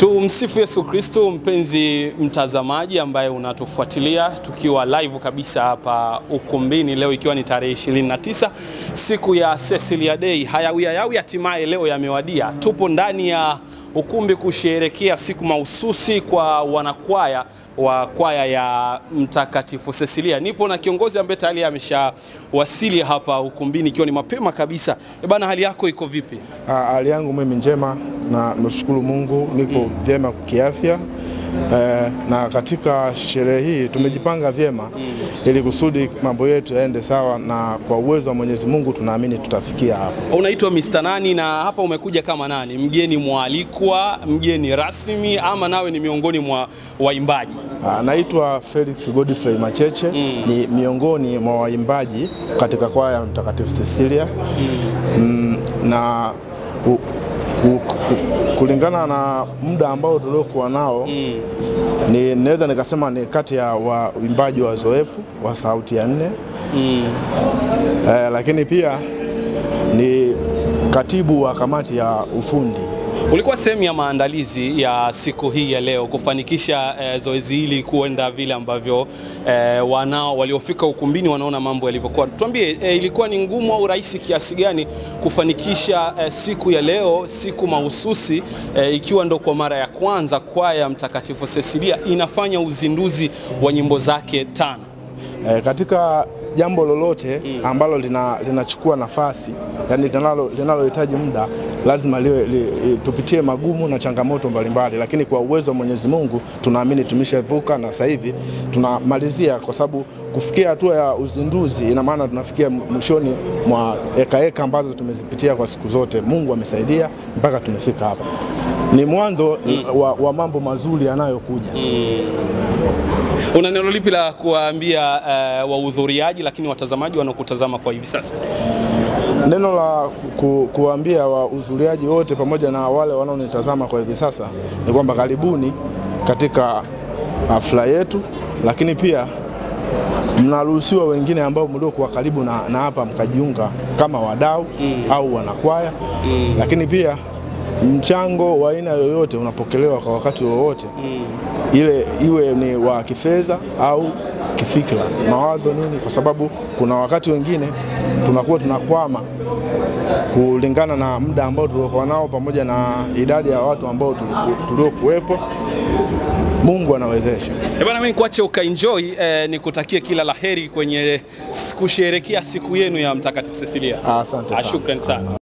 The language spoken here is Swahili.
Tumsifu Yesu Kristo, mpenzi mtazamaji ambaye unatufuatilia tukiwa live kabisa hapa ukumbini leo ikiwa ni tarehe 29 siku ya Cecilia Day. Hayawi hatimaye leo yamewadia. Tupo ndani ya ukumbi kusherehekea siku mahususi kwa wanakwaya wa kwaya ya Mtakatifu Cecilia. Nipo na kiongozi ambaye tayari ameshawasili hapa ukumbini ikiwa ni mapema kabisa. Bana, hali yako iko vipi? Hali yangu mimi njema na nashukuru Mungu, niko vyema kiafya. Na katika sherehe hii tumejipanga vyema ili kusudi mambo yetu yaende sawa, na kwa uwezo wa Mwenyezi Mungu tunaamini tutafikia hapo. Unaitwa Mr. Nani na hapa umekuja kama nani? Mgeni mwalikwa, mgeni rasmi, ama nawe ni miongoni mwa waimbaji? Naitwa Felix Godfrey Macheche, ni miongoni mwa waimbaji katika kwaya ya Mtakatifu Cecilia. Na kulingana na muda ambao tuliokuwa nao, ni naweza nikasema ni kati ya waimbaji wazoefu wa sauti ya nne. Lakini pia ni katibu wa kamati ya ufundi. Ulikuwa sehemu ya maandalizi ya siku hii ya leo kufanikisha zoezi hili kuenda vile ambavyo wanao waliofika ukumbini wanaona mambo yalivyokuwa. Tuambie, ilikuwa ni ngumu au rahisi kiasi gani kufanikisha siku ya leo, siku mahususi, ikiwa ndo kwa mara ya kwanza kwaya Mtakatifu Cecilia inafanya uzinduzi wa nyimbo zake 5? Katika jambo lolote ambalo linachukua nafasi, yani linalohitaji muda, lazima tupitie magumu na changamoto mbalimbali, lakini kwa uwezo wa Mwenyezi Mungu tunaamini tumeshavuka na sasa hivi tunamalizia, kwa sababu kufikia hatua ya uzinduzi ina maana tunafikia mwishoni mwa eka ambazo tumezipitia kwa siku zote. Mungu amesaidia mpaka tumefika hapa. Ni mwanzo wa mambo mazuri yanayokuja. Una neno lipi la kuambia wahudhuriaji lakini watazamaji wanaokutazama kwa hivi sasa? Neno la kuambia wahudhuriaji wote pamoja na wale wanaonitazama kwa hivi sasa ni kwamba karibuni katika hafla yetu, lakini pia mnaruhusiwa wengine ambao mliokuwa karibu na hapa mkajiunga kama wadau au wanakwaya. Lakini pia mchango wa aina yoyote unapokelewa kwa wakati wowote, ile iwe ni wa kifedha au kifikra, mawazo nini, kwa sababu kuna wakati wengine tunakuwa tunakwama kulingana na muda ambao tuliokuwa nao pamoja na idadi ya watu ambao tuliokuwepo. Mungu anawezesha. Bwana, mimi nikuache ukaenjoy, nikutakie kila laheri kwenye kusherehekea siku yenu ya Mtakatifu Cecilia. Asante sana. Shukrani sana.